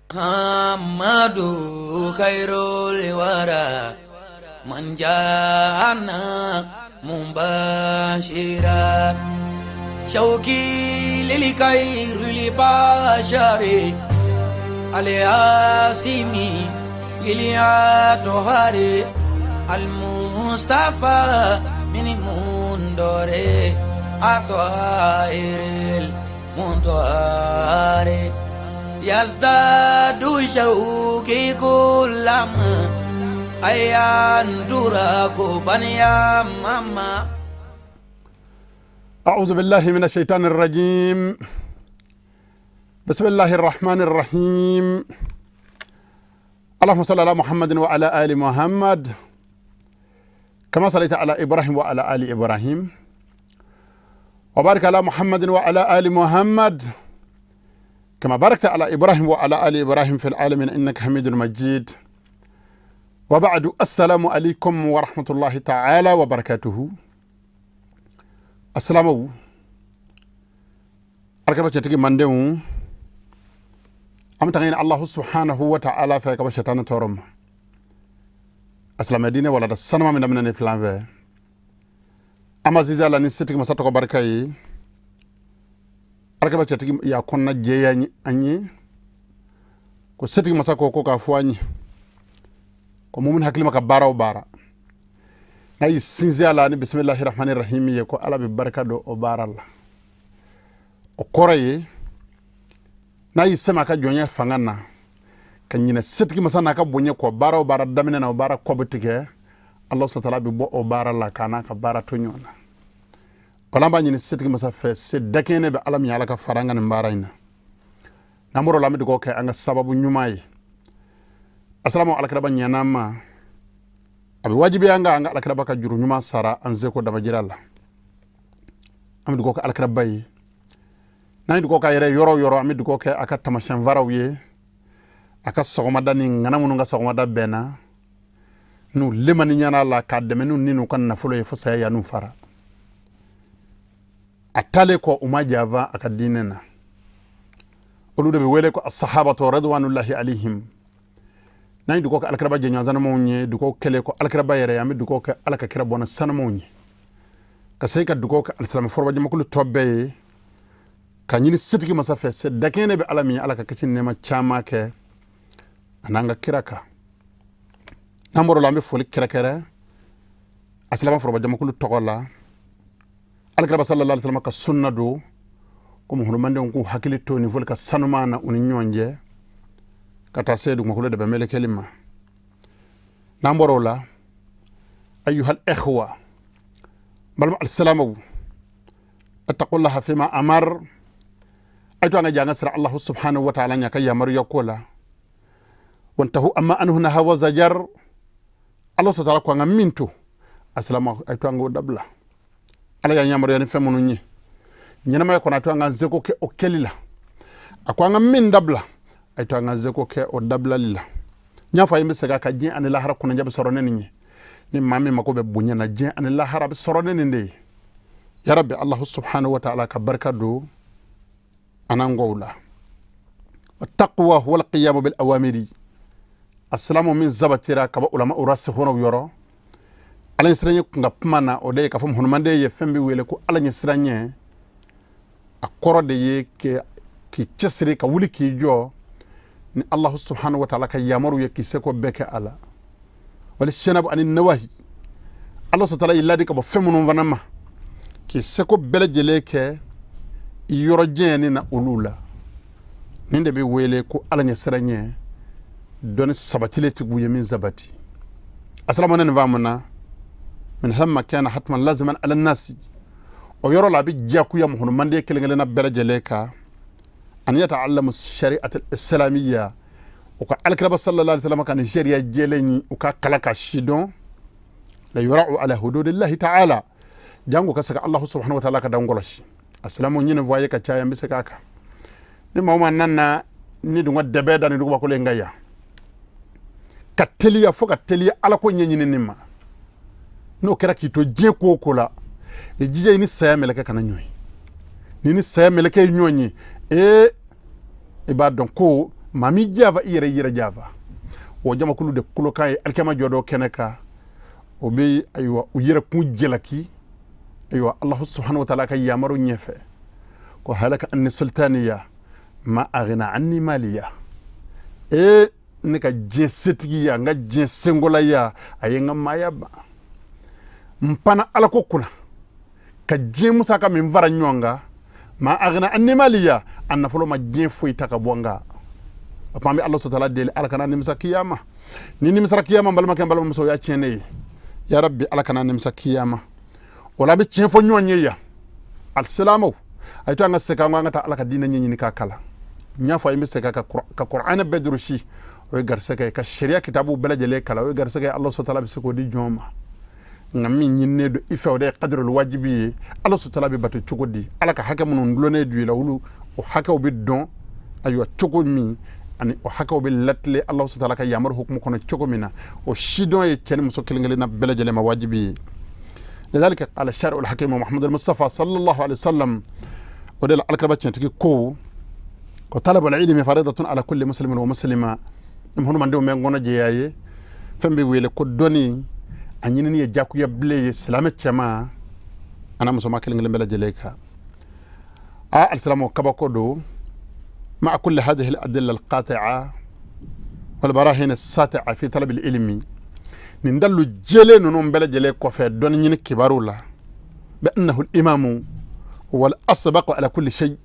Muhammadu khairul wara man jana mubashira shauki lil khairil bashari al-asimi iliatohari al-mustafa min mundore atoairil mundoare yazdadu shauki kulama ayandura kubaniya mama. أعوذ بالله من الشيطان الرجيم. بسم الله الرحمن الرحيم. اللهم صل على محمد وعلى آل محمد كما صليت على إبراهيم وعلى آل إبراهيم، وبارك على محمد وعلى آل محمد كما باركت على إبراهيم وعلى آل إبراهيم في العالمين إنك حميد مجيد. وبعد، السلام عليكم ورحمة الله تعالى وبركاته. السلام alkaba cetigi mandenw, an bɛ taga ɲini Allahu subhanahu wa ta'ala fɛ ka bɔ shetani tɔɔrɔ ma. A silamɛ diinɛ walada sanuma min daminɛ ni filan fɛ, an ma zizi la ni setigi masa tɔgɔ barika ye. Alakaba cɛtigi y'a kɔnɔna jɛya an ye ko setigi masa ko k'a fɔ an ye ko mumin hakili ma ka baara o baara n'a y'i sinsin a la ni bisimilahi rahmani rahimi ye, ko Ala bɛ barika don o baara la. O kɔrɔ ye n'a y'i sɛmɛ a ka jɔnya fanga na ka ɲinɛ setigi masa n'a ka bonya kɔ, baara o baara daminɛ na, o baara kɔ bɛ tigɛ, Ala satala bɛ bɔ o baara la k'a n'a ka baara to ɲɔgɔn na. O la, an b'a ɲini setigi masa fɛ, se dakɛnɛ bɛ Ala min ye, Ala ka fara an ka nin baara in na. N'an bɔra o la, an bɛ dugawu kɛ an ka sababu ɲuman ye. Asalamu alakiraba ɲɛna ma, a bɛ wajibiya an ka an ka alakiraba ka juru ɲuman sara an seko damajira la. An bɛ dugawu kɛ alakiraba ye. N'an ye dugawu k'a yɛrɛ yɔrɔ o yɔrɔ, an bɛ dugawu kɛ a ka tamasiyɛn faraw ye, a ka sɔgɔmada ni ŋana minnu ka sɔgɔmada bɛnna n'u lemani ɲana la k'a dɛmɛ n'u ni n'u ka nafolo ye fo saya yan'u fara. A taalen kɔ, u ma janfa a ka diinɛ na. Olu de bɛ wele ko asahabatu radwanullahi alayhim. N'an ye dugawu kɛ alakiraba jɛɲɔgɔn sanumaw ye, dugawu kɛlen kɔ alakiraba yɛrɛ ye, an bɛ dugawu kɛ Ala ka kira bɔnna sanumaw ye, ka se ka dugawu kɛ alisilamɛ forobajamakulu tɔ bɛɛ ye, ka ɲini setigi masa fɛ, se dakɛnɛ bɛ Ala min ye, Ala ka kisi nɛɛma caman kɛ a n'an ka kira kan. N'an bɔra o la, an bɛ foli kɛrɛkɛrɛ a silama forobajamakulu tɔgɔ la. Alakiraba sallallahu alaihi wasallam ka sunna don ko muhulumandenw k'u hakili to nin foli ka sanuman na u ni ɲɔgɔn cɛ ka taa se dugumakolo de bɛ melekeli ma. N'an bɔra o la, ayyuhal ikhwa, balima alisilamɛw, attaqullaha fima amar, ay to an ka janga sira Allahu subhanahu wa ta'ala ɲa ka yamaruya ko la, wantahu amma anhu naha wa zajar. Allah subhanahu wa ta'ala ko an ka min to asilama, ay to an k'o dabila. Ala y'an yamaruya ni fɛn minnu ye ɲɛnamaya kɔnɔ, a to an k'an seko kɛ o kɛli la. A ko an ka min dabila, a to an k'an seko kɛ o dabilali la. N y'a fɔ a ye, n bɛ segin a kan, diɲɛ ani lahara kɔnɔja bɛ sɔrɔ ne nin ye. Ni maa min mako bɛ bonya na diɲɛ ani lahara, bɛ sɔrɔ ne nin de ye. Yarabi, Allahu subhanahu wa ta'ala ka barika don an'an gɔw la. Taqwa huwa alqiyamu bil awamiri. Asilamu min sabatira ka bɔ ulama urasihunaw yɔrɔ Ala ɲɛsiranɲɛ kun ka kuma na, o de ye k'a fɔ muhunumanden ye fɛn bɛ wele ko Ala ɲɛsiranɲɛ. A kɔrɔ de ye k'i cɛsiri ka wuli k'i jɔ ni Allahu subhanahu wa ta'ala ka yamaru ye, k'i seko bɛɛ kɛ a la. Wali sɛnɛbu ani nawahi, Ala sɔtala y'i ladi ka bɔ fɛn minnu fana ma, k'i seko bɛɛ lajɛlen kɛ i yɔrɔ jɛni na olu la. Nin de bɛ wele ko Ala ɲɛsiranɲɛ dɔnni sabatilen tigiw ye min sabati. Asalamu ne nin faamu na min hamma kana hatman laziman ala nasi. O yɔrɔ la, a bɛ diyagoya muhunumanden kelen kelenna bɛɛ lajɛlen kan an yata'allamu shari'at al-islamiyya, u ka alakiraba sallallahu alaihi wasallam ka nin sariya jɛlen in, u ka kalan ka sidɔn la yura'u ala hududillahi ta'ala, jango ka se ka Allahu subhanahu wa ta'ala ka dan kɔlɔsi. Asilamu ɲini fɔ a ye ka caya, n bɛ se k'a kan ni maa o maa nana ni dun ka dɛbɛ da ni dugubakolo in ka yan ka teliya fo ka teliya Ala ko ɲɛɲinini ma, n'o kɛra k'i to diɲɛ ko o ko la, i jija i ni saya mɛlɛkɛ kana ɲɔgɔn ye. Ni saya mɛlɛkɛ ye ɲɔgɔn ye, ee, i b'a dɔn ko Maa min jafa i yɛrɛ, i yɛrɛ jafa. O jamakulu de kulokan ye alikiyama jɔdon kɛnɛ kan. O bɛ, ayiwa, u yɛrɛ kun jalaki, ayiwa, Alahu subhanahu wa taala ka yamaru ɲɛfɛ ko halaka anni sultaniya ma aghna anni maliya. E ne ka diɲɛ setigiya, n ka diɲɛ sengolaya, a ye n ka maaya ban. N panna Ala ko kunna ka diɲɛ musaka min fara ɲɔgɔn kan. Ma aghna anni maliya, a nafolo ma diɲɛ foyi ta ka bɔ n kan. O tuma an bɛ Ala sɔtala deli, Ala kana nimisa kiyama. Ni nimisara kiyama, n balimakɛ, n balimamuso, o y'a tiɲɛ ne ye. Ya rabbi, Ala kana nimisa kiyama. O la an bɛ tiɲɛ fɔ ɲɔgɔn ye yan. Alisilamɛw, a ye to an ka segin an ko an ka taa Ala ka diinɛ ɲɛɲini k'a kalan. N y'a fɔ a ye, n bɛ segin ka kuranɛ bɛɛ durusi, o ye garisɛgɛ ye. Ka sariya kitabu bɛɛ lajɛlen kalan, o ye garisɛgɛ ye. Ala sɔtala bɛ se k'o di jɔn ma. Nka min ɲininen don i fɛ, o de ye kadirul wajibi ye. Ala sɔtala bɛ bato cogo di? Ala ka hakɛ minnu dulonnen don i la, olu o hakɛw bɛ dɔn, ayiwa, cogo min, ani o hakɛw bɛ latile Ala sɔtala ka yamaru hukumu kɔnɔ cogo min na, o sidɔn ye cɛ ni muso kelen kelenna bɛɛ lajɛlen ma wajibi ye. لذلك قال الشارع الحكيم محمد المصطفى صلى الله عليه وسلم, o de la alakiraba tiɲɛtigi ko طلب العلم فريضة على كل مسلم ومسلمة. Hadamadenw bɛ n kɔnɔ jɛya ye fɛn bɛ wele ko dɔnni, a ɲinini ye jakuya bilen ye silamɛ cɛman ana musoman kelen kelen bɛɛ lajɛlen kan. A alisilamɛw, kabako don. مع كل هذه الأدلة القاطعة والبراهين الساطعة في طلب العلم, nin dalu jɛlen ninnu bɛɛ lajɛlen kɔfɛ dɔnni ɲini kibaru la, بأنه الإمام والأسبق على كل شيء,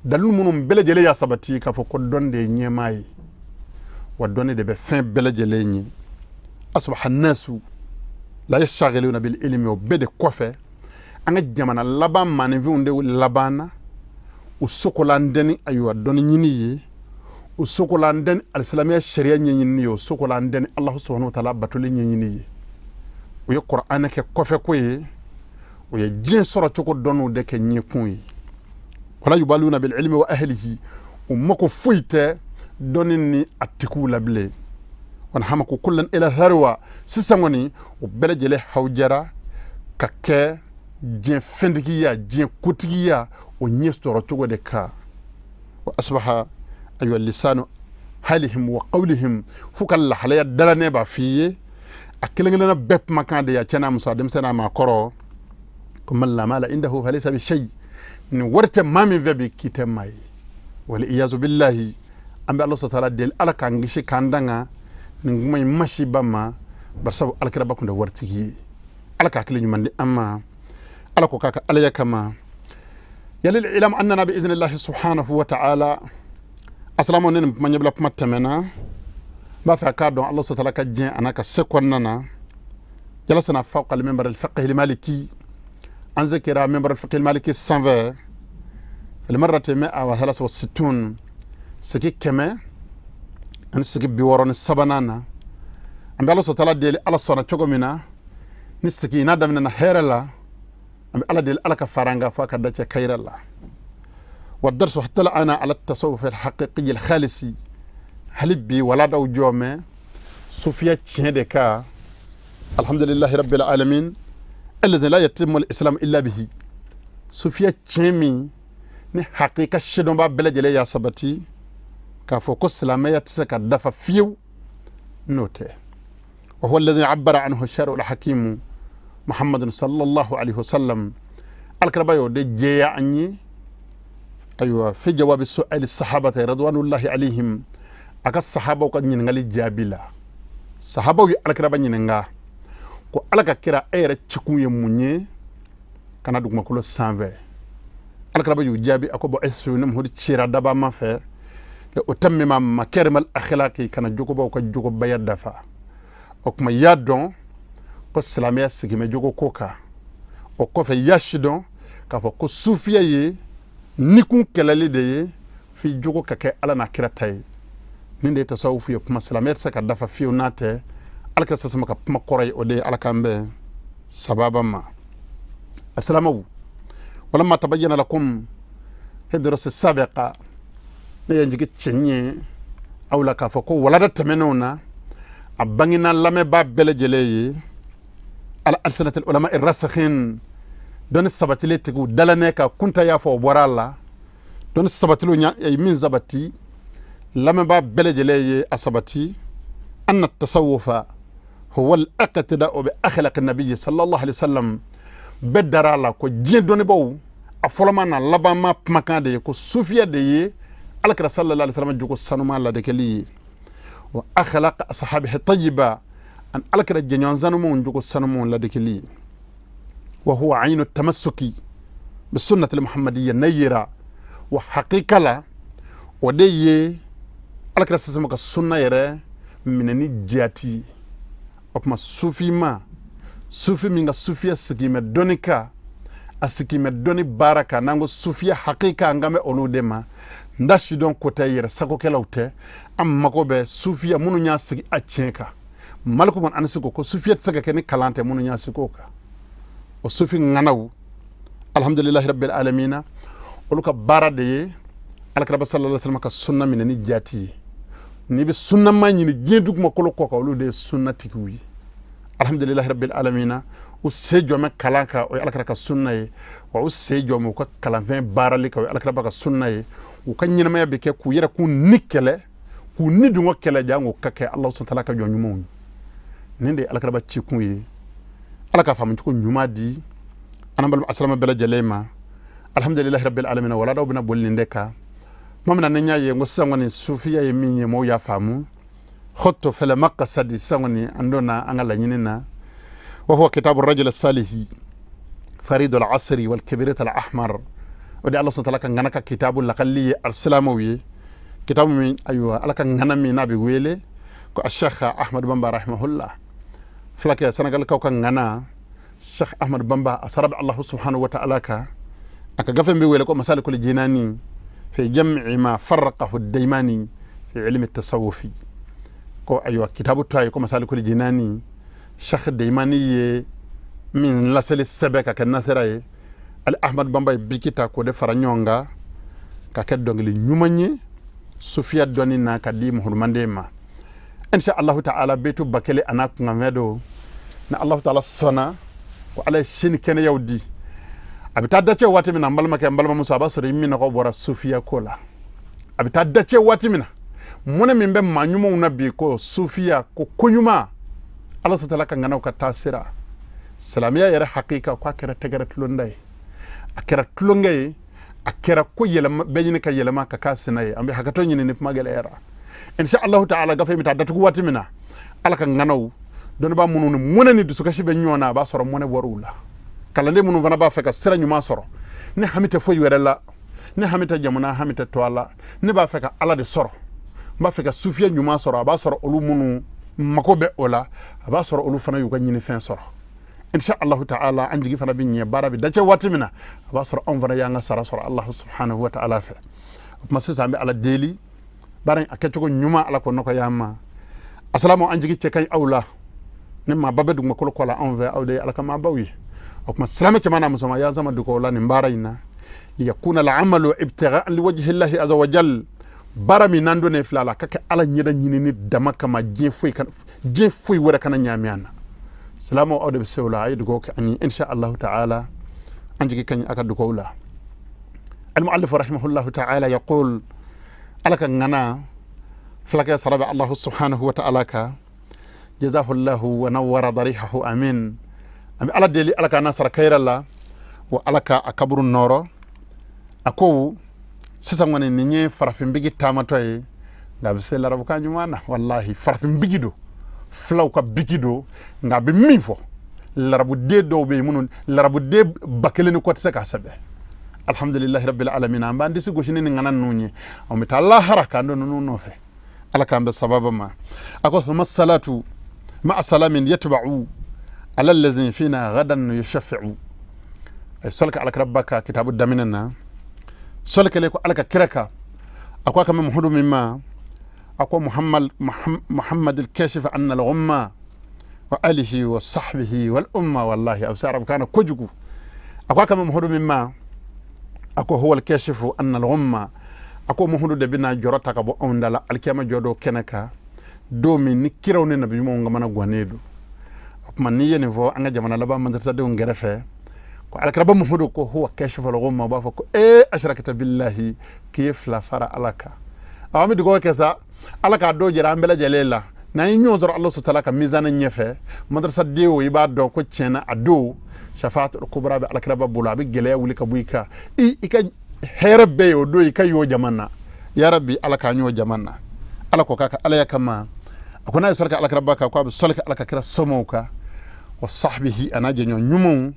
dalilu minnu bɛɛ lajɛlen y'a sabati k'a fɔ ko dɔnni de ye ɲɛmaa ye, wa dɔnni de bɛ fɛn bɛɛ lajɛlen ye, أصبح الناس لا يشتغلون بالعلم. O bɛɛ de kɔfɛ, an ka jamana laban maaninfinw de labanna u sokolan tɛ ni, ayiwa, dɔnni ɲini ye, u sokolan tɛ ni alisilamɛya sariya ɲɛɲinini ye, u sokolan tɛ ni Alahu subhanahu wa taala batoli ɲɛɲini ye. U ye kuranɛ kɛ kɔfɛ ko ye, u ye diɲɛ sɔrɔ cogo dɔnniw de kɛ ɲɛkun ye. ولا يبالون بالعلم وأهله, u mako foyi tɛ dɔnni ni a tigiw la bilen. وانهمكوا كلا إلى الثروة, sisan kɔni u bɛɛ lajɛlen hawujara ka kɛ diɲɛ fɛntigiya, diɲɛ kotigiya, o ɲɛ sɔrɔ cogo de kan. وأصبح, ayiwa, لسان حالهم وقولهم, f'u ka lahalaya dalanɛ b'a f'i ye, a kelen kelenna bɛɛ kumakan de ye, a cɛ n'a muso, a denmisɛn n'a maakɔrɔ, ko من لا مال عنده فليس بشيء. Ni wari tɛ maa min fɛ bi, k'i tɛ maa ye. والعياذ بالله. An bɛ Ala sɔrɔ deli, Ala k'an kisi k'an danga nin kuma in masiba ma, barisabu alakiraba kun tɛ waritigi ye. Ala ka hakili ɲuman di an ma. Ala ko k'a ka alaya kama. يلي الإعلام أننا بإذن الله سبحانه وتعالى. Asalamu ne nin kuma ɲɛbila kuma tɛmɛna, n b'a fɛ a k'a dɔn, Ala sɔrɔ ka diɲɛ a n'a ka se kɔnɔna na, جلسنا فوق المنبر الفقه المالكي, an zekera منبر الفقه المالكي sanfɛ, في المرة 163, sigi 163nan na. An bɛ Ala sɔrɔ deli, Ala sɔnna cogo min na ni sigi n'a daminɛna hɛrɛ la, an bɛ Ala deli, Ala ka fara an kan fo a ka dacɛ kayira la. والدرس حتى الآن على التصوف الحقيقي الخالص. Hali bi waladaw jɔmɛ sufiya tiɲɛ de ka. الحمد لله رب العالمين الذي لا يتم الإسلام إلا به. Sufiya tiɲɛ min ni hakika sidɔnba bɛɛ lajɛlen y'a sabati k'a fɔ ko silamɛya tɛ se ka dafa fiyewu n'o tɛ. وهو الذي عبر عنه الشارع الحكيم محمد صلى الله عليه وسلم. Alkaraba y'o de jɛya an ye, ayiwa, في جواب سؤال الصحابة رضوان الله عليهم, a ka sahabaw ka ɲininkali jaabi la. Sahabaw ye alakiraba ɲininka ko Ala ka kira, e yɛrɛ cikun ye mun ye ka na dugumakolo sanfɛ? Alakiraba y'u jaabi, a ko بعثت, ne Muhamadu cira dabama fɛ, لأتمم مكارم الأخلاق, ka na jogobaw ka jogobaya dafa. O kuma y'a dɔn ko silamɛya sigimɛ jogo ko kan. O kɔfɛ, i y'a sidɔn k'a fɔ ko sufiya ye nikun kɛlɛli de ye f'i jogo ka kɛ Ala n'a kira ta ye. Nin de ye tasawufu ye. Kuma silamɛya tɛ se ka dafa fiyewu n'a tɛ. Ala ka sasama ka kuma kɔrɔ ye o de ye. Ala k'an bɛn sababa ma. Asalamaw, ولما تبين لكم في الدروس السابقة, ne ye n jigi tiɲɛ ye aw la k'a fɔ ko walada tɛmɛnenw na, a bangena lamɛnbaa bɛɛ lajɛlen ye, على ألسنة العلماء الراسخين, dɔnni sabatilen tigiw dalanɛ ka kunta y'a fɔ o bɔra a la, dɔnni sabatilenw ye min sabati. Lamɛnbaa bɛɛ lajɛlen ye a sabati anna tasawufa huwa al-iqtida'u bi akhlaq nabiyyi sallallahu alaihi wasallam. Bɛɛ dara a la ko diɲɛ dɔnnibaaw a fɔlɔma n'a labanma kumakan de ye ko sufiya de ye Alakira sallallahu alaihi wasallam jogo sanuma ladekeli ye, wa akhlaq ashabihi tayyiba, an Alakira jɛɲɔgɔn sanumanw jogo sanumanw ladekeli ye. Wa huwa aynu tamassuki bi sunnati muhammadiyya nayyira. Wa haqiqa la, o de ye Alakira sasama ka sunna yɛrɛ minɛ ni jati ye. O tuma sufima, sufi min ka sufiya sigi mɛ dɔnni kan, a sigi mɛ dɔnni baara kan, n'an ko sufiya hakika, an kan bɛ olu de ma. N da sidɔn ko tɛ, yɛrɛ sagokɛlaw tɛ. An mago bɛ sufiya minnu y'a sigi a tiɲɛ kan. Maliku bun Anasi ko sufiya tɛ se ka kɛ ni kalan tɛ. Minnu y'a sigi o kan, o sufi ŋanaw, alhamdulilahi rabbil alamina, olu ka baara de ye Alakiraba sallallahu alaihi wasallam ka sunna minɛ ni jati ye. N'i bɛ sunnama ɲini diɲɛ dugumakolo kɔ kan, olu de ye sunnatigiw ye, alhamdulilahi rabbil alamina. U sen jɔ bɛ kalan kan, o ye Alakira ka sunna ye. Wa u sen jɔ bɛ u ka kalanfɛn baarali kan, o ye Alakiraba ka sunna ye. U ka ɲɛnamaya bɛ kɛ k'u yɛrɛ k'u ni kɛlɛ, k'u ni dungɔ kɛlɛ, jango ka kɛ Ala subhanahu wa ta'ala ka jɔn ɲumanw ye. Nin de ye Alakiraba cikun ye. Ala ka faamucogo ɲuman di an balima asalama bɛɛ lajɛlen ma. Alhamdulilahi rabbil alamina. Waladaw bɛna boli nin de kan tuma min na, ni n y'a ye n ko sisan kɔni sufiya ye min ye, mɔgɔw y'a faamu. Khotto fɛlɛ maqasadi, sisan kɔni an donna an ka laɲini na. Wa huwa kitabu rajul salihi farid al asri wal kibrit al ahmar. O de Ala subhanahu wa ta'ala ka ŋana ka kitabu lakali ye alisilamɛw ye, kitabu min, ayiwa, Ala ka ŋana min n'a bɛ wele ko Ashekh Ahmad Bamba rahimahullah. Fulakɛ Senegalikaw ka ŋana Sheikh Ahmad Bamba, a sara bɛ Allah subhanahu wa ta'ala kan. A ka gafe bɛ wele ko Masalikul Jinani fi jam'i ma farraqahu daimani fi ilmi tasawufi. Ko ayiwa, kitabu to a ye ko Masalikul Jinani, Sheikh Daimani ye min laseli sɛbɛ ka kɛ nasira ye, Ali Ahmad Bamba ye biki ta k'o de fara ɲɔgɔn kan ka kɛ dɔnkili ɲuman ye sufiya dɔnni na ka di musulmanden ma. Insha Allahu ta'ala, betu 1000 a n'a kunkanfɛn don. Ni Allahu ta'ala sɔnna ko Ala ye sini kɛnɛyaw di, a bɛ taa dacɛ waati min na, n balimakɛ, n balimamuso, a b'a sɔrɔ i minnɔgɔ bɔra sufiya ko la. A bɛ taa dacɛ waati min na, mɔnɛ min bɛ maa ɲumanw na bi ko sufiya ko koɲuman, Ala sɔtala ka ŋanaw ka taa sira, silamɛya yɛrɛ hakika, ko a kɛra tɛgɛrɛ tulonda ye, a kɛra tulonkɛ ye, a kɛra ko yɛlɛma bɛɛ ɲini ka yɛlɛma ka k'a sina ye. An bɛ hakɛto ɲini ni kuma gɛlɛyara. Insha Allahu ta'ala, gafe bɛ taa datugu waati min na, Ala ka ŋanaw dɔnnibaa minnu ni mɔnɛ ni dusukasi bɛ ɲɔgɔn na, a b'a sɔrɔ mɔnɛ bɔr'u la. Kalanden minnu fana b'a fɛ ka sira ɲuman sɔrɔ, ne hami tɛ foyi wɛrɛ la, ne hami tɛ jamana, hami tɛ to a la, ne b'a fɛ ka Ala de sɔrɔ, n b'a fɛ ka sufiya ɲuman sɔrɔ, a b'a sɔrɔ olu minnu mako bɛ o la, a b'a sɔrɔ olu fana y'u ka ɲinifɛn sɔrɔ, insha Allahu ta'ala. An jigi fana bɛ ɲɛ. Baara bɛ dacɛ waati min na, a b'a sɔrɔ anw fana y'an ka sara sɔrɔ Allahu subhanahu wa ta'ala fɛ. O tuma sisan, an bɛ Ala deli, baara in a kɛcogo ɲuman, Ala k'o nɔgɔya an ma. Asalamu, an jigi cɛ ka ɲi aw la. Ni maaba bɛ dugumakolo kɔ la anw fɛ, aw de ye Ala ka maabaw ye. O tuma silamɛ cɛman n'a musoman, y'an sama dugawu la nin baara in na. Liyakuna al'amalu ibtigha'an liwajhi llahi azza wa jal. Baara min n'an donnen filɛ a la, ka kɛ Ala ɲɛda ɲinini dama kama, diɲɛ foyi kan, diɲɛ foyi wɛrɛ kana ɲaami an na. Silamɛw, aw de bɛ se o la. A ye dugawu kɛ an ye, insha Allahu ta'ala. An jigi ka ɲi a ka dugawu la. Al-mu'allif rahimahullahu ta'ala yaqul, Ala ka ŋana fulakɛ sara bɛ Allahu subhanahu wa ta'ala ka, jazahullahu wa nawwara darihahu, amin. An bɛ Ala deli, Ala ka n'a sara kayira la, wa Ala ka a kaburu nɔrɔ. A ko sisan kɔni, nin ye farafinbigi taamatɔ ye, nka a bɛ se larabukan ɲuman na. Walahi, farafinbigi don, fulaw ka bigi don, nka a bɛ min fɔ, larabuden dɔw bɛ yen minnu larabuden 1000 ni kɔ tɛ se k'a sɛbɛn. Alhamdulilahi rabbil alamin. An b'an disi gosi ni nin ŋana ninnu ye. An bɛ taa lahara k'an don ninnu nɔfɛ. Ala k'an bɛ sababa ma. A ko suma salatu ma'a salamin yatba'u ala alladhi fina gadan yushaffi'u. Ay sɔli ka Alakira ba ka kitabu daminɛ na, sɔli kɛlen ko Ala ka kira kan, a ko a ka mɛn Muhamadu min ma, a ko Muhammad Muhammad al-kashif anna al-ghumma wa alihi wa sahbihi wal umma. Wallahi, a bɛ se arabukan na kojugu. A ko a ka mɛn Muhamadu min ma, a ko huwa al-kashifu anna al-ghumma. A ko Muhamadu de bɛna jɔrɔ ta ka bɔ anw da la alikiyama jɔ dɔ kɛnɛ kan, don min ni kiraw ni nabi ɲumanw kamana gannen don. O tuma n'i ye nin fɔ an ka jamana laban madrasadenw kɛrɛfɛ ko Alakiraba Muhamadu ko huwa kashifu al-ghumma, u b'a fɔ ko ee, ashrakta billahi, k'i ye fila fara Ala kan. An bɛ dugawu kɛ sa, Ala k'a dɔw jira an bɛɛ lajɛlen la. N'an ye ɲɔgɔn sɔrɔ Ala sutala ka mizani ɲɛfɛ, madrasa den o, i b'a dɔn ko tiɲɛna a don shafaatul kubra bɛ alakiraba bolo, a bɛ gɛlɛya wuli ka bɔ i kan. I ka hɛrɛ bɛɛ ye o don i ka y'o jama na. Ya Rabbi, Ala k'an y'o jama na. Ala ko k'a ka alaya kama, a ko n'a ye sɔli kɛ alakiraba kan, ko a bɛ sɔli kɛ Ala ka kira somɔgɔw kan, wa sahbihi, a n'a jɛɲɔgɔn ɲumanw,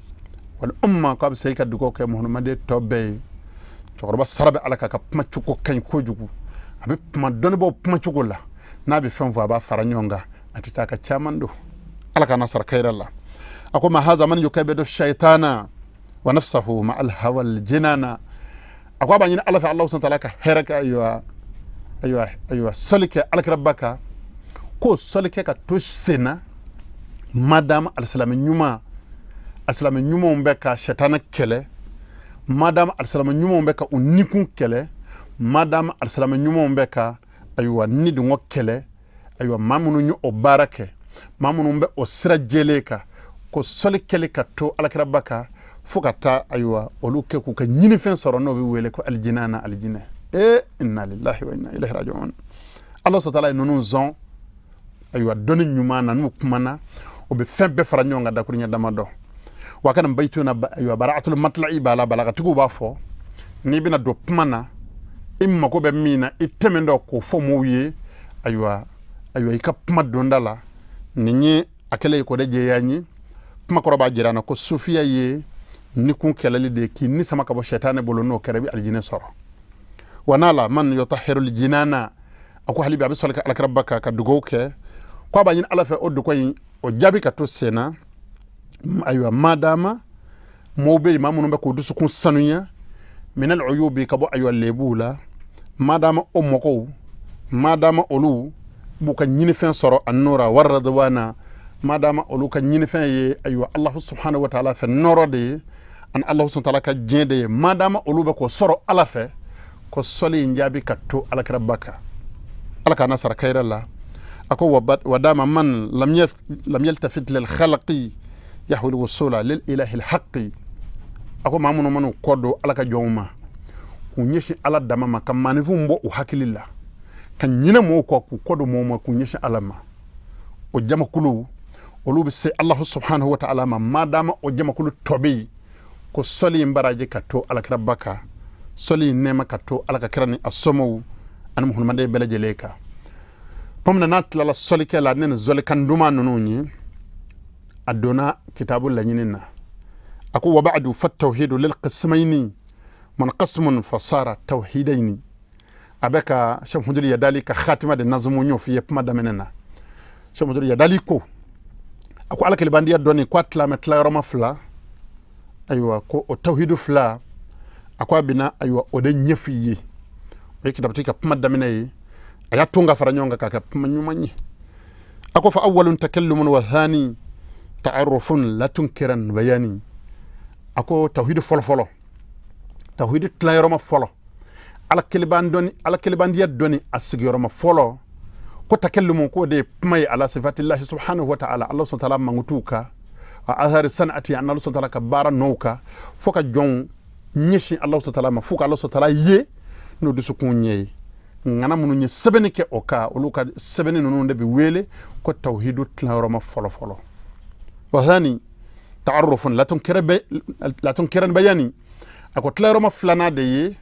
wal umma, ko a bɛ se ka dugawu kɛ muhammaden tɔ bɛɛ ye. Cɛkɔrɔba sara bɛ Ala kan, ka kuma cogo ka ɲi kojugu, a bɛ kuma dɔnnibaaw kuma cogo la. N'a bɛ fɛn fɔ, a b'a fara ɲɔgɔn kan, a tɛ taa ka caman don. Ala k'an sara kayira la. A ko ma haza man yukabidu shaitana wa nafsahu ma al hawa al jinana. A ko a b'a ɲini Ala fɛ, Ala subhanahu wa ta'ala ka hɛrɛ kɛ, ayiwa ayiwa ayiwa, sɔli kɛ alakiraba kan, k'o sɔli kɛ ka to sen na. Madama alisilamɛ ɲuman, alisilamɛ ɲumanw bɛ ka sɛtana kɛlɛ, madama alisilamɛ ɲumanw bɛ ka u nikun kɛlɛ, madama alisilamɛ ɲumanw bɛ ka ayiwa nidungɔ kɛlɛ, ayiwa maa minnu ye o baara kɛ, maa minnu bɛ o sira jɛlen kan, ko sɔli kɛli ka to alakiraba kan fo ka taa ayiwa olu kɛ k'u ka ɲinifɛn sɔrɔ, n'o bɛ wele ko alijinɛ na alijinɛ. Ee, inna lillahi wa inna ilaihi raji'un. Ala sɔtala ye ninnu zɔn ayiwa dɔnni ɲuman na, n'u kumana o bɛ fɛn bɛɛ fara ɲɔgɔn kan dakuruɲɛ damadɔ. Wa kana bayitu na ayiwa bara'atul matla'i b'a la, balagatigiw b'a fɔ n'i bɛna don kuma na, i mago bɛ min na, i tɛmɛ dɔ k'o fɔ mɔgɔw ye. Ayiwa ayiwa, i ka kuma donda la, nin ye a kɛlen ye k'o de jɛya n ye. Kuma kɔrɔ b'a jira n na ko sufiya ye nikun kɛlɛli de ye, k'i ni sama ka bɔ sɛtanɛ bolo. N'o kɛra, i bɛ alijinɛ sɔrɔ. Wa n'a la man yutahhiru jinana. A ko hali bi a bɛ sɔli kɛ alakiraba kan, ka dugawu kɛ, ko a b'a ɲini Ala fɛ, o dugawu in o jaabi ka to sen na. Ayiwa, madama mɔgɔw bɛ yen, maa minnu bɛ k'u dusukun sanuya, minal uyubi, ka bɔ ayiwa lebuw la, madama o mɔgɔw, madama olu b'u ka ɲinifɛn sɔrɔ a nura waradwana, madama olu ka ɲinifɛn ye ayiwa Allahu subhanahu wa ta'ala fɛ nɔrɔ de ye, ani Allahu subhanahu wa ta'ala ka diɲɛ de ye, madama olu bɛ k'o sɔrɔ Ala fɛ, ko sɔli in jaabi ka to alakiraba kan. Ala k'an na sara kayira la. A ko wa dama man lam yaltafit lil khalqi yahul wusula lil ilahi al haqqi. A ko maa minnu man'u kɔ don Ala ka jɔnw ma, k'u ɲɛsin Ala dama ma, ka maaninfinw bɔ u hakili la, ka ɲinɛ mɔgɔw kɔ, k'u kɔ don mɔgɔw ma, k'u ɲɛsin Ala ma, o jamakulu olu bɛ se Allahu subhanahu wa ta'ala ma. Madama o jamakulu tɔ bɛ yen, ko sɔli in baraji ka to alakiraba kan, sɔli in nɛɛma ka to Ala ka kira ni a somɔgɔw ani muhammaden bɛɛ lajɛlen kan. Komi n'a tilala sɔlikɛ la ne ni zɔlikan duman ninnu ye, a donna kitabu laɲini na. A ko wa ba'du fa tawhidu lil qismaini munqasimun fasara tawhidaini. A bɛ ka Cheikh Muhamadu Yadali ka khatima de nazumu ɲɔ f'i ye kuma daminɛ na. Cheikh Muhamadu Yadali ko, a ko Ala kelebandiya dɔnni, ko a tilamɛ tilayɔrɔma fila. Ayiwa, ko o tawhidu fila, a ko a bɛna ayiwa o de ɲɛf'i ye. O ye kitabutigi ka kuma daminɛ ye, a y'a ton ka fara ɲɔgɔn kan k'a kɛ kuma ɲuman ye. A ko fa awwalun takallumun wa thani ta'arrufun la tunkiran bayani. A ko tawhidu fɔlɔ fɔlɔ, tawhidu tilayɔrɔma fɔlɔ, Ala keleban dɔnni, Ala kelebandiya dɔnni a sigiyɔrɔma fɔlɔ, ko takallumu, k'o de ye kuma ye, ala sifatillahi subhanahu wa ta'ala, Allah subhanahu wa ta'ala mankutuw kan, wa azhari sanati, an Allah subhanahu wa ta'ala ka baara nɔw kan, fo ka jɔnw ɲɛsin Allah subhanahu wa ta'ala ma, fo ka Allah subhanahu wa ta'ala ye n'o dusukun ɲɛ ye. Ŋana minnu ye sɛbɛnni kɛ o kan, olu ka sɛbɛnni ninnu de bɛ wele ko tawhidu tilayɔrɔma fɔlɔ fɔlɔ. Wa thani ta'arrufun latunkiran bayani. A ko tilayɔrɔma filanan de ye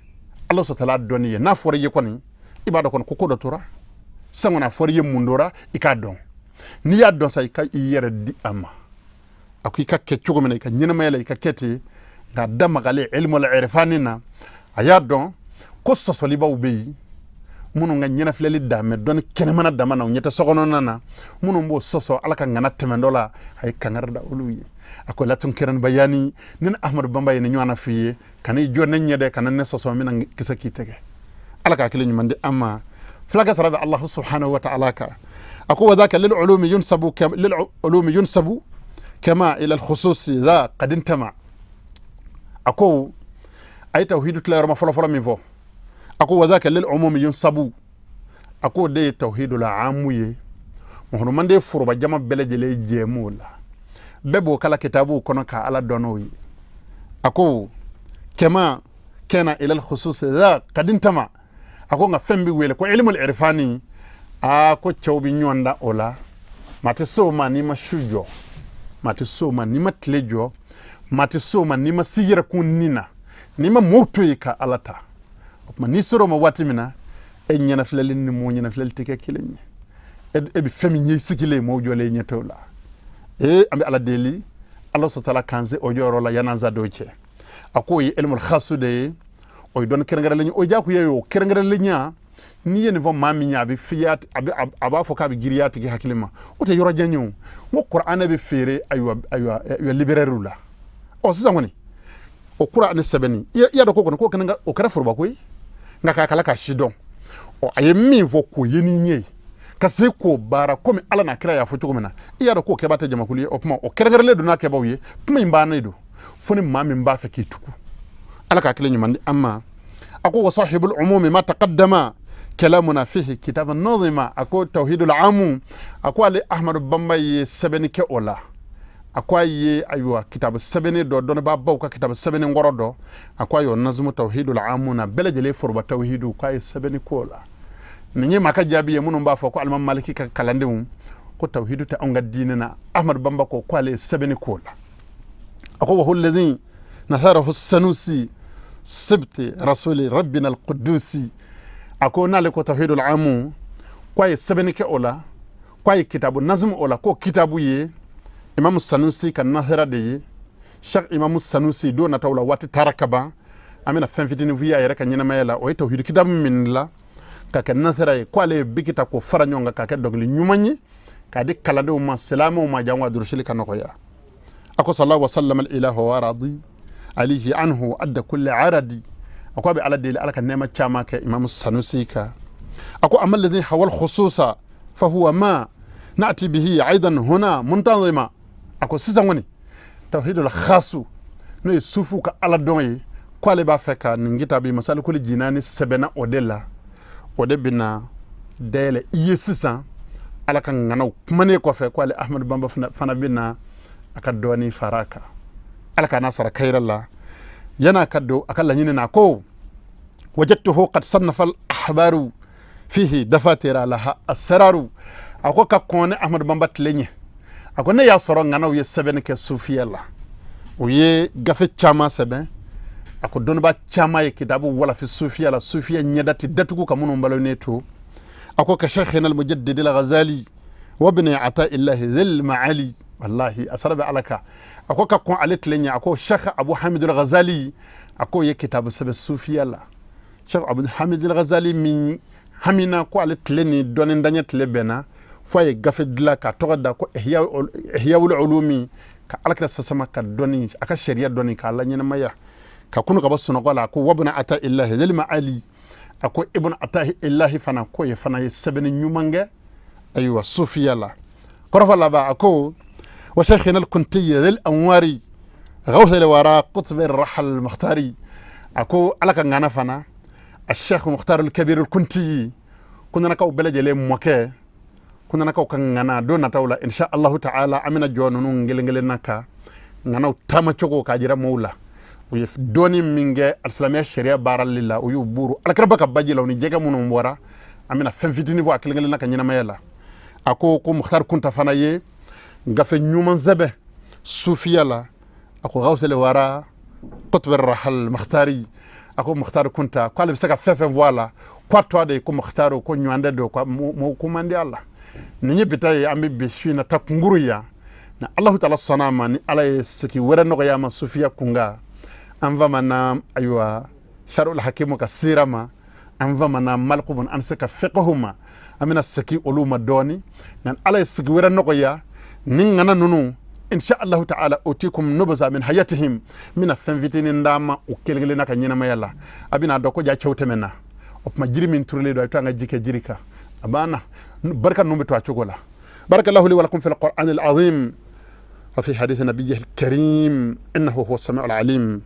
Ala subhanahu wa ta'ala dɔnni ye. N'a fɔra i ye kɔni, i b'a dɔn kɔni ko ko dɔ tora sisan kɔni, a fɔra i ye mun dɔra, i k'a dɔn. N'i y'a dɔn sa, i ka i yɛrɛ di a ma. A ko i ka kɛ cogo min na i ka ɲɛnamaya la, i ka kɛ ten. Nka da magalen ilmul irfani na, a y'a dɔn ko sɔsɔlibaw bɛ yen minnu ka ɲɛnafilɛli danbɛ dɔnni kɛnɛmana dama na, u ɲɛ tɛ sokɔnɔna na, minnu b'o sɔsɔ Ala ka ŋana tɛmɛntɔ la, a ye kangari da olu ye. A ko latunkiran bayani, ne ni Ahmadu Bamba ye ni ɲɔgɔn na f'i ye, kana i jɔ ne ɲɛ dɛ, kana ne sɔsɔ, n bɛna kisɛ k'i tɛgɛ. Ala ka hakili ɲuman di an ma. Fulakɛ sara bɛ Allahu subhanahu wa ta'ala kan. A ko wa dhaka lil ulumi yunsabu, lil ulumi yunsabu kama ila al khususi dha qad intama. A ko a ye tawhidu tilayɔrɔma fɔlɔfɔlɔ min fɔ, a ko wa dhaka lil umumi yunsabu, a ko o de ye tawhidu la amu ye, muhammaden foroba jama bɛɛ lajɛlen jɛm'o la, bɛɛ b'o kala kitabuw kɔnɔ ka Ala dɔn n'o ye. A ko kama kana ila al khususi dha qad intama. A ko nka fɛn bɛ wele ko ilimul irfani, aa, ko cɛw bɛ ɲɔgɔn da o la. Maa tɛ se o ma n'i ma su jɔ, maa tɛ se o ma n'i ma tile jɔ, maa tɛ se o ma n'i ma s'i yɛrɛ kun ni na, n'i ma mɔɔw to yen ka Ala ta. O tuma n'i sera o ma waati min na, e ɲɛnafilɛli ni mɔɔ ɲɛnafilɛli tɛ kɛ kelen ye. E bɛ fɛn min ye i sigilen, mɔɔw jɔlen ɲɛ t'o la. Ee, an bɛ Ala deli, Ala sɔtala k'an se o jɔyɔrɔ la yan'an sa don cɛ. A k'o ye ilmul khasu de ye, o ye dɔnni kɛrɛnkɛrɛnlen ye. O jagoya ye o kɛrɛnkɛrɛnlenya. N'i ye nin fɔ maa min ye, a bɛ fiya, a b'a fɔ k'a bɛ girinya a tigi hakili ma. O tɛ yɔrɔ jan ye. O n ko kuranɛ bɛ feere, ayiwa ayiwa ayiwa, librairie la. Ɔ, sisan kɔni, o kuranɛ sɛbɛnni, i y'a dɔn ko kɔni ko kɛnɛ o kɛra forobako ye, nka k'a kala k'a si dɔn. Ɔ, a ye min fɔ k'o ye ni ɲɛ ye ka se k'o baara komi Ala n'a kira y'a fɔ cogo min na, i y'a dɔn k'o kɛba tɛ jamakulu ye. O tuma o kɛrɛnkɛrɛnlen don n'a kɛbaw ye. Kuma in bannen don fo ni maa min b'a fɛ k'i tugu. Ala k'a kelen ɲuman di an ma. A ko wa sahibul umumi ma taqaddama kalamuna fihi kitaban nazima. A ko tawhidul amu, a ko ale Ahmadu Bamba ye sɛbɛnni kɛ o la. A ko a ye, ayiwa, kitabu sɛbɛnnen dɔ, dɔnnibaabaw ka kitabu sɛbɛnnen kɔrɔ dɔ, a ko a y'o nazumu tawhidul amu na bɛɛ lajɛlen foroba tawhidu, k'a ye sɛbɛnni k'o la. Nin ye maa ka jaabi ye minnu b'a fɔ ko alimami Maliki ka kalandenw ko tawhidu tɛ anw ka diinɛ na. Ahmadu Bamba ko k'ale ye sɛbɛnni k'o la. A ko wa huwa allazi nasarahu Sanusi sibti rasuli rabbina alqudusi. A ko n'ale ko tawhidul amu, k'a ye sɛbɛnni kɛ o la, k'a ye kitabu nazumu o la, k'o kitabu ye Imamu Sanusi ka nasara de ye. Cheikh Imamu Sanusi, don nataw la, waati taara kaban, an bɛna fɛn fitinin f'i ye a yɛrɛ ka ɲɛnamaya la. O ye tawhidi kitabu min la ka kɛ nasara ye, ko ale ye biki ta k'o fara ɲɔgɔn kan k'a kɛ dɔnkili ɲuman ye k'a di kalandenw ma, silamɛw ma, jango a durusili ka nɔgɔya. A ko sala wa sallama ilahu wa radi alihi anhu adda kulli aradi. A ko a bɛ Ala deli, Ala ka nɛɛma caman kɛ Imamu Sanusi kan. A ko amma alladhi hawal khususa fa huwa ma na'ti bihi aidan huna muntazima. A ko sisan kɔni, tawhidul khasu, n'o ye sufuw ka Ala dɔn ye, ko ale b'a fɛ ka nin kitabu Masalikul Jinani sɛbɛnna o de la. O de bɛna dayɛlɛ i ye sisan, Ala ka ŋanaw kumanen kɔfɛ, ko ale Ahmadu Bamba fana bɛna a ka dɔɔni fara a kan. Ala k'a n'a sara kayira la. Yan'a ka don a ka laɲini na, ko wajadtuhu qad sannafa al ahbaru fihi dafatira laha asraru. A ko ka kɔn ne Ahmadu Bamba tile ɲɛ, a ko ne y'a sɔrɔ ŋanaw ye sɛbɛnni kɛ sufiya la, u ye gafe caman sɛbɛn. A ko dɔnnibaa caman ye kitabu walafi sufiya la, sufiya ɲɛda tɛ datugu ka minnu balonen to. A ko ka sheikhina al-mujaddid al-Ghazali wa ibn Ata'illahi dhil ma'ali. Wallahi, a sara bɛ Ala kan. A ko ka kɔn ale tile ɲɛ, a ko Sheikh Abu Hamid al-Ghazali, a ko ye kitabu sɛbɛn sufiya la. Sheikh Abu Hamid al-Ghazali min hamina ko ale tile ni dɔnni daɲɛ tile bɛnna, fo a ye gafe dilan k'a tɔgɔ da ko Ihyawul Ulumi, ka Alakira sasama ka dɔnni, a ka sariya dɔnni k'a la ɲɛnamaya ka kunu ka bɔ sunɔgɔ la. A ko wabuna ata illahi zalima ali. A ko Ibn Ata illahi fana, ko ye fana ye sɛbɛnni ɲuman kɛ, ayiwa, sufiya la. Kɔrɔfɔ laban, a ko wa sheikhina al-Kunti dhil anwari ghawth al-wara qutb ar-rahal al-mukhtari. A ko Ala ka ŋana fana, a Sheikh Mukhtar al-Kabir al-Kunti, kunanakaw bɛɛ lajɛlen mɔkɛ, kunanakaw ka ŋana. Don nataw la, insha Allahu ta'ala, an bɛna jɔ ninnu kelen kelen na ka ŋanaw taamacogo k'a jira mɔɔw la. U ye dɔɔni min kɛ alisilamɛya sariya baarali la, u y'u buru alakiraba ka baji la, u ni jɛgɛ minnu bɔra. An bɛna fɛn fitinin fɔ a kelen kelen na ka ɲɛnamaya la. A ko ko Mukhtar Kunta fana ye gafe ɲuman sɛbɛn sufiya la. A ko gawsele wara qutb rahal makhtari. A ko Mukhtar Kunta ko ale bɛ se ka fɛn fɛn fɔ a la, ko a tɔ de ye ko Mukhtar, ko ɲɔgɔn don, ko mɔ ko man di a la. Nin ye bita ye, an bɛ bi su in na ta kunkuru yan. Ni Alahu taala sɔnna a ma, ni Ala ye sigi wɛrɛ nɔgɔya ma sufiya kunkan, an famana, ayiwa, Sharul Hakimu ka sira ma, an famana Maliku bun Anasi ka fiqhu ma, an bɛna segin olu ma dɔɔni. Nka Ala ye sigi wɛrɛ nɔgɔya ni ŋana ninnu, insha Allahu ta'ala, utikum nubza min hayatihim, n bɛna fɛn fitinin d'a ma u kelen kelen na ka ɲɛnamaya la. A bɛna dɔn ko ja cɛw tɛmɛna. O tuma jiri min turulen don, a ye to an ka ji kɛ jiri kan, a banna, barika ninnu bɛ to a cogo la. Barakallahu li wa lakum fil qur'an al azim wa fi hadith nabiyyihi al karim, innahu huwa as-sami'u al alim.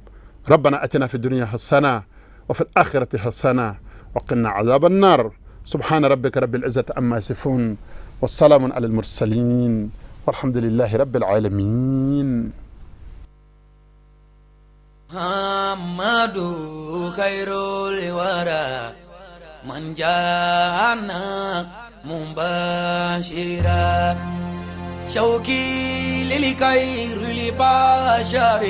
ربنا اتنا في الدنيا حسنه وفي الاخره حسنه وقنا عذاب النار. سبحان ربك رب العزه عما يصفون والسلام على المرسلين والحمد لله رب العالمين. Muhammadu khairul wara. من جاءنا مبشرا شوقي للخير البشر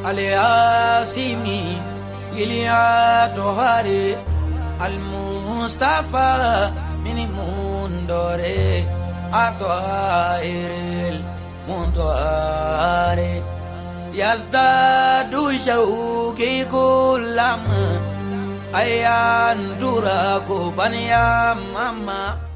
الياسمي الأطهار المصطفى من مندور أطائر المنطار يزداد شوقي كلما أيان دراكو بنيا ماما.